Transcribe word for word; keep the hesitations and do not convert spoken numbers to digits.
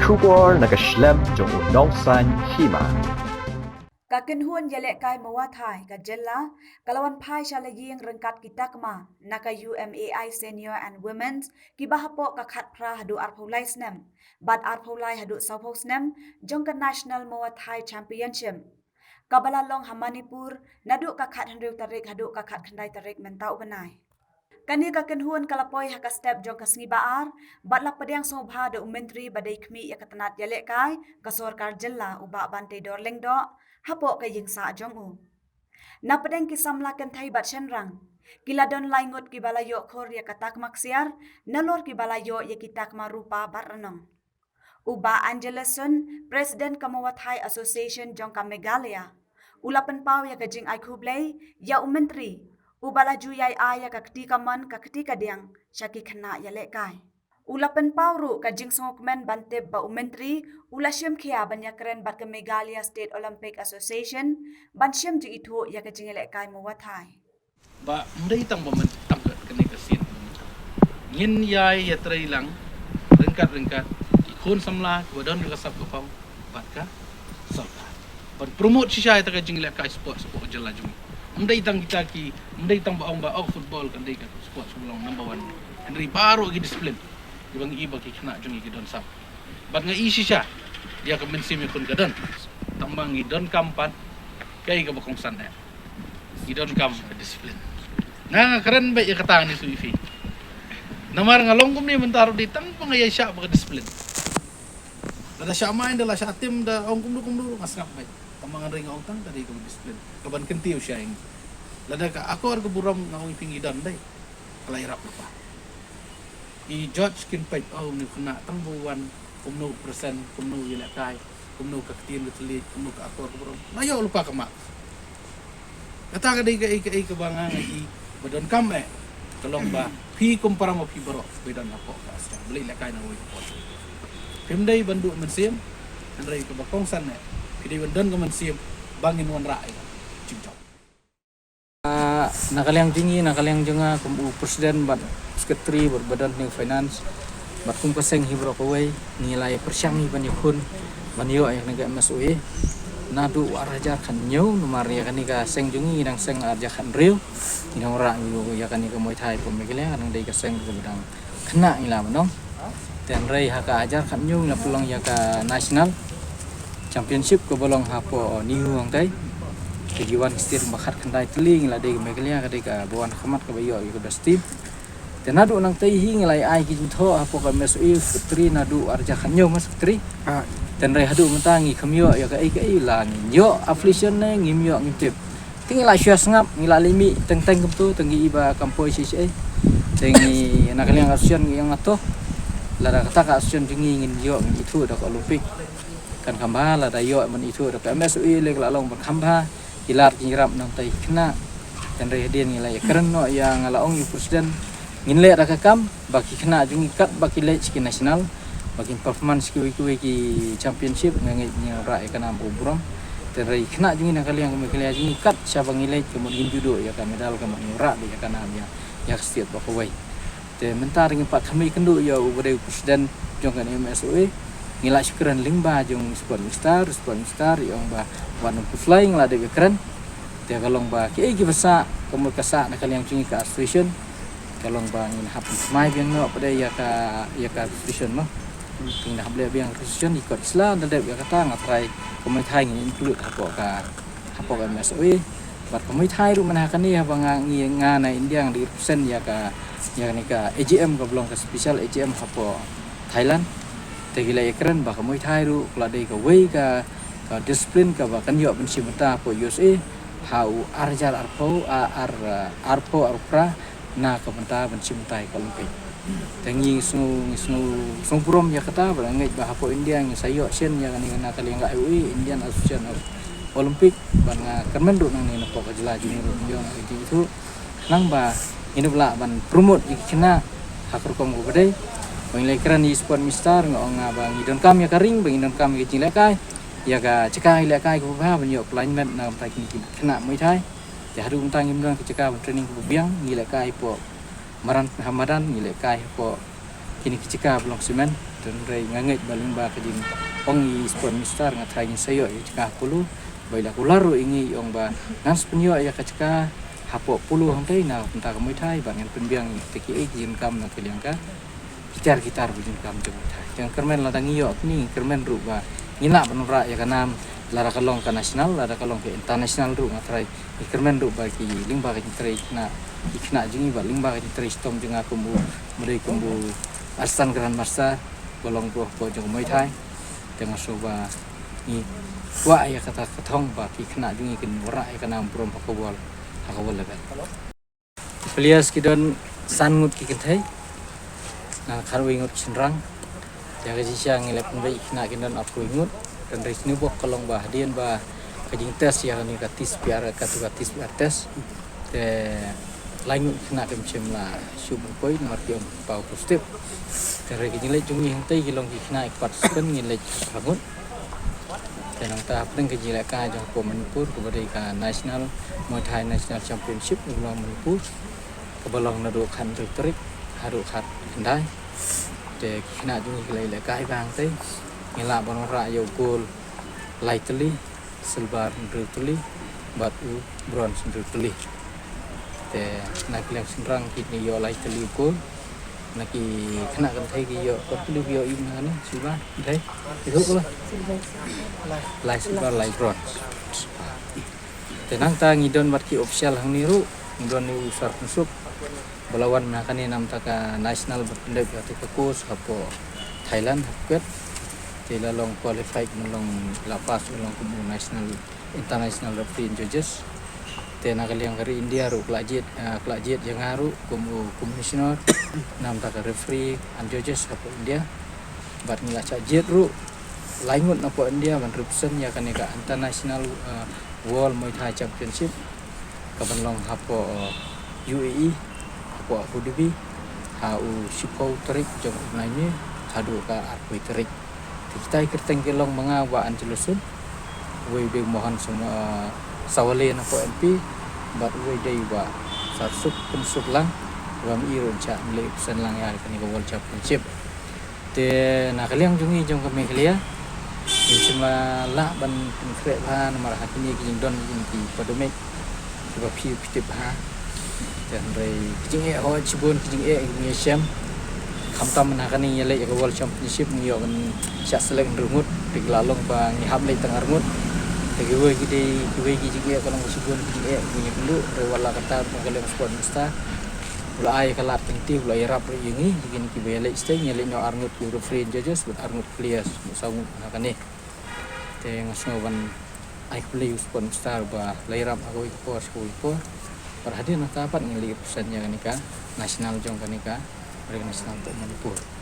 Khubor na ka shlem jong u nongsan hima. Ka kynhun ïalehkai Mawthai ka jylla ka la wan phai sha la ïing ryngkat ki takma na ka U M A I Senior and Women's kiba hapoh ka khatphra haduh arphew lai snem bad arphew lai haduh sawphew snem jong ka National Mawthai Championship, kaba la long ha Manipur naduh ka khathynriew tarik haduh ka khatkhyndai tarik mynta u bnai. Kane ka kynhun ka la poi ha ka step jong ka sngi ba ar bad la pdiang sngewbha da u Myntri ba dei khmih ïa ka tnat ïalehkai ka sorkar jylla, u Bah Banteidor Lyngdoh, hapoh ka ïingsah jong u. Na pdeng ki samla kynthei bad shynrang, ki la don lai ngut kiba la ïoh khor ïa ka takma ksiar, nalor kiba la ïoh ïa ki takma rupa bad rnong. U Bah Angelus Sun, President ka Mawthai Association jong ka Meghalaya, u la pynpaw ïa ka jingai khublei ïa u Myntri, uba la ju ïai ai ïa ka kti kamon ka kti kadiang sha ki khynnah ïalehkai. U la pynpaw ruh ka jingsngewkmen ban tip ba u Myntri u la shim khia ban ïakren bad ka Meghalaya State Olympic Association ban shim jingithuh ïa ka jingïalehkai Mawthai. Ba ym dei tang ba man tang kat kane ka sien. Ngin ïai ïatrei lang ryngkat ryngkat ki khun samla kiba don ka sap ka phong bad ka sorkar ban promote shisha ïa ka jingïalehkai sport sport jylla jong ngi. Ym dei tang kita ki, ym dei tang ba ong ba ong football kan dei ka sport shu long number one. Hynrei baroh ki discipline kiba ngi i ba ki khynnah jong ngi ki don sap. Bad nga i shisha ïa ka mynsiem ïakhun ka don. Tang ba ngi donkam pat kaei kaba kongsan eh. Ngi donkam ka discipline. Nga nga kren beit ïa kata ngi shu ïa phi. Namar nga long kumne mynta ruh dei tang ba nga ïa shah ba ka discipline. Lada shah mai da la shah tim da ong kumno kumno nga sngap beit. Tang ba nga ring ong tang ka dei ka discipline. Ka ban kyntiew sha ïa ngi. Lada ka akor ka burom nga ong ïa phi ngi don dei. Ka la ïarap lypa. I judge kin peit, oh, une u khynnah tang ba u wan, kumno u present, kumno u ïalehkai, kumno ka ktien ka thylliej, kumno ka akor ka burom. La ïoh lypa ka mark. Kata ka dei kaei kaei kaba nga nga i ba donkam eh. Ka long ba phi kum para ma phi baroh ba don hapoh ka Association, ba leit lehkai na wei ka por. Phim dei ban duh mynsiem, hynrei kaba kongsan eh phi dei ban don ka mynsiem ba ngin wanrah ïa ka jingjop. Ah, na ka liang jong ngi, na ka liang jong nga kum u president bad secretary bad ba don ha u finance bad kum ka seng hi baroh kawei, ngi la ïa pyrshang hi ban ïakhun ban ïoh ïa kane ka M S O A. Naduh u ar hajar khathynñiew, namar ïa kane ka seng jong ngi ngi dang seng ar hajar khathynriew. Ngi dang wanrah ïa kane ka Muay Thai hapoh Meghalaya, ka dang dei ka seng kaba dang khynnah ngi la ban ong. Te hynrei ha ka ar hajar khathynñiew ngi la pynlong ïa ka National Championship kaba long hapoh New Hangtai. Te ki wan ki state ba khatkhyndai tylli, ngi la dei ka Meghalaya ka dei kaba wan khmat kaba ïoh ïa ka best team. Te naduh nangtai hi ngi la ai ki jingthoh hapoh ka M S O A, secretary, naduh ar hajar khathynñiew ma secretary. Ah. Te hynrei haduh mynta ngi kham ïoh ïa kaei kaei, la ngin ïoh affiliation ne ngim ïoh ngim tip. Te ngi la shu ïa sngap, ngi la leit mih teng teng kumto, te ngi i ba kam poi shisha. Te ngi na ka liang association ngi ong hato, lada kata ka association jong ngi ngin ïoh ngin ithuh da ka Olympic, kan kham bha. Lada ïoh ban ithuh da ka M S O A lei ka la long ban kham bha. Ki lad ki ïarap nangtai ki khynnah. Te hynrei hadien ngi la ïakren noh ïa, nga la ong ïa u president, ngin leh da ka kam ba ki khynnah jong ngi katba ki leit sha ki national, ba kin performance kiwei kiwei ki championship, nga ngeit ngin rah ïa ka nam u burom. Te hynrei ki khynnah jong ngi na ka liang ka Meghalaya jong ngi kat shaba ngi leit ka mut ngin ju duh ïa ka medal, ka mut ngin rah ïa ka nam ïa, ïa ka state baroh kawei. Te mynta ngim pat kham ïakynduh ïa u ba dei u president jong ka M S O A. Ngi la shu kren lyngba jong sport minister, sport minister i ong ba wat nang pynslai, ngi la dep ïakren. Te ka long ba kiei kiba sah, ka mut ka sah na ka liang jong ngi ka association. Ka long ba ngin hap pynsmai biang noh pat ïa ka, ïa ka association mo. Ngin hap leh biang association, i kot i sla, da dep ïa kata nga trai ka Muay Thai ngin include hapoh ka, hapoh ka M S O A. Bad ka Muay Thai ruh mynta kane haba nga ngi, nga na India nga dei represent ïa ka, ïa kane ka A G M kaba long ka special A G M hapoh Thailand. Te ngi la ïakren ba ka Muay Thai ruh ka la dei kawei ka, ka discipline kaba kan ïoh ban shim bynta hapoh U S A ha u ar hajar arphew, a, ar, arphew arphew phra, na ka bynta ban shim bynta ïa ka Olympic. Te ngi sngew, ngi sngew, sngew burom ïa kata, bad nga ngeit ba hapoh India ngin sa ïoh shen ïa kane na ka liang ka I O A, Indian Association of Olympic, bad nga kyrmen ruh nangne napoh ka jylla jong ngi ruh ngi ïoh ïa ka jingithuh. Khnang ba ngin ïoh lah ban promote ïa ki khynnah ha ka rukom kaba dei. Ba ngi la ïakren ïa u sport minister, nga ong nga ba ngi donkam ïa ka ring, ba ngi donkam ïa ka jinglehkai, ïa ka jaka lehkai kaba bha ban ïoh pynlait met na ka bynta kine ki khynnah Muay Thai. Te haduh mynta ngim don ka jaka ban training kaba biang, ngi lehkai hapoh madan, ha madan, ngi lehkai hapoh kine ki jaka ba long cement. Hynrei nga ngeit ba lyngba ka jingong i Sport Minister nga tharai ngin sa ïoh ïa ka jaka ha Polo. Ba i la kular ruh ïa ngi, i ong ba ngan sa pynïoh ïa ka jaka hapoh Polo hangtei na ka bynta ka Muay Thai, bad ngan pynbiang ïa kita kiei ki jingdonkam na ka liang ka ki tiar ki tar ki jingdonkam jong Muay Thai. Te nga kyrmen lada ngi ïoh kine, nga kyrmen ruh ba ngin lah ban wanrah ïa ka nam, lada ka long ka national, lada ka long ka international ruh, nga tharai nga kyrmen ruh ba ki lyngba ka jingtrei khynnah, ki khynnah jong ngi bad lyngba ka jingtrei shitom jong nga kum u, ba dei kum u assistant grandmaster ba long ruh hapoh jong ka Muay Thai. Te nga sngew ba ngi kwah ïa kata ka thong ba ki khynnah jong ngi kin wanrah ïa ka nam burom ha ka world, ha ka world level. Ki players ki don san ngut ki kynthei, na khatwei ngut ki shynrang. Ïa ka jingshisha ngi la pynbeit ki khynnah kin don arphew ngut. Hynrei kine bok ka long ba hadien ba ka jingtest ïa kane ka T C P R, katu ka T C P R test, te lai ngut ki khynnah kim shym la shu buh poi namar ki ong paw positive. Te hynrei ka jingleit jong ngi hangtei ki long ki khynnah ki participant, ngi leit arphew ngut. Te nangta hapdeng ka jingïalehkai jong ka Manipur kaba dei ka National Muay Thai National Championship kaba long Manipur, kaba long naduh khathynriew tarik haduh khatkhyndai. Te ki khynnah jong ngi ki la ïalehkai ba hangtei ngi lah ban wanrah ïa u gold lai tylli, silver hynriew tylli bad u bronze hynriew tylli. Te na ki liang shynrang ki ïoh lai tylli u gold. Na ki khynnah kynthei ki ïoh, kor tylli ki ïoh im na kane, silver, kynthei. Ki hook la. Lai silver, lai bronze. Te nangta ngi don bad ki official hangne ruh, ngi don u Sar Pynsuk ba la wan na kane namar ka national ba pyndep ïa ka course hapoh Thailand, ha Phuket. Te la long qualified, la long, la pass, la long kum u national international referee and judges. Te na ka liang ka ri India ruh ka la jied, ah, ka la jied ïa nga ruh kum u commissioner namar ka referee and judges hapoh India. Bad ngi la shah jied ruh lai ngut napoh India ban represent ïa kane ka international, ah, World Muay Thai Championship kaban long hapoh, ah, U A E, hapoh Abu Dhabi, ha u shiphew tarik jong u bnai May haduh ka arphew tarik. Te kita ki kyrteng ki long ma nga, Bah Angelo Sun, uwei dei Mohan Sum-, ah, Sawale napoh M P, bad uwei dei Bah Sarsuk Pynsuk Lang, ba ma i ruh un shah leit represent lang ïa kane ka World Championship. Te na ka liang jong ngi jong ka Meghalaya, ngim shym la lah ban pynkhreh bha namar ha kine ki jingdon ki jingpyndem kiba phi phi tip bha. Te hynrei ki jingeh, hooid, shibun ki jingeh ngi ïashem. Khamtam na kane ngi ïaleit ïa ka World Championship ngi ïoh ban shah select hynriew ngut, te ki la long ba ngi hap leit tang ar ngut. Te kiwei ki dei, kiwei ki jingeh ka long shibun ki jingeh ngi ïakynduh, hynrei wat la katta ruh ka liang Sport Minister u la ai ka lad ka lynti, u la ïarap ruh ïa ngi, ïa kine kiba ïaleit shatei, ngi ïaleit noh ar ngut ki referee and judges bad ar ngut players, mut saw ngut ha kane. Te nga sngew ban ai khublei u Sport Minister ba la ïarap ha kawei ka por sha kawei ka por. Bad hadien nangta pat ngi leit represent ïa kane ka national jong kane ka, kane ka national hapoh Manipur.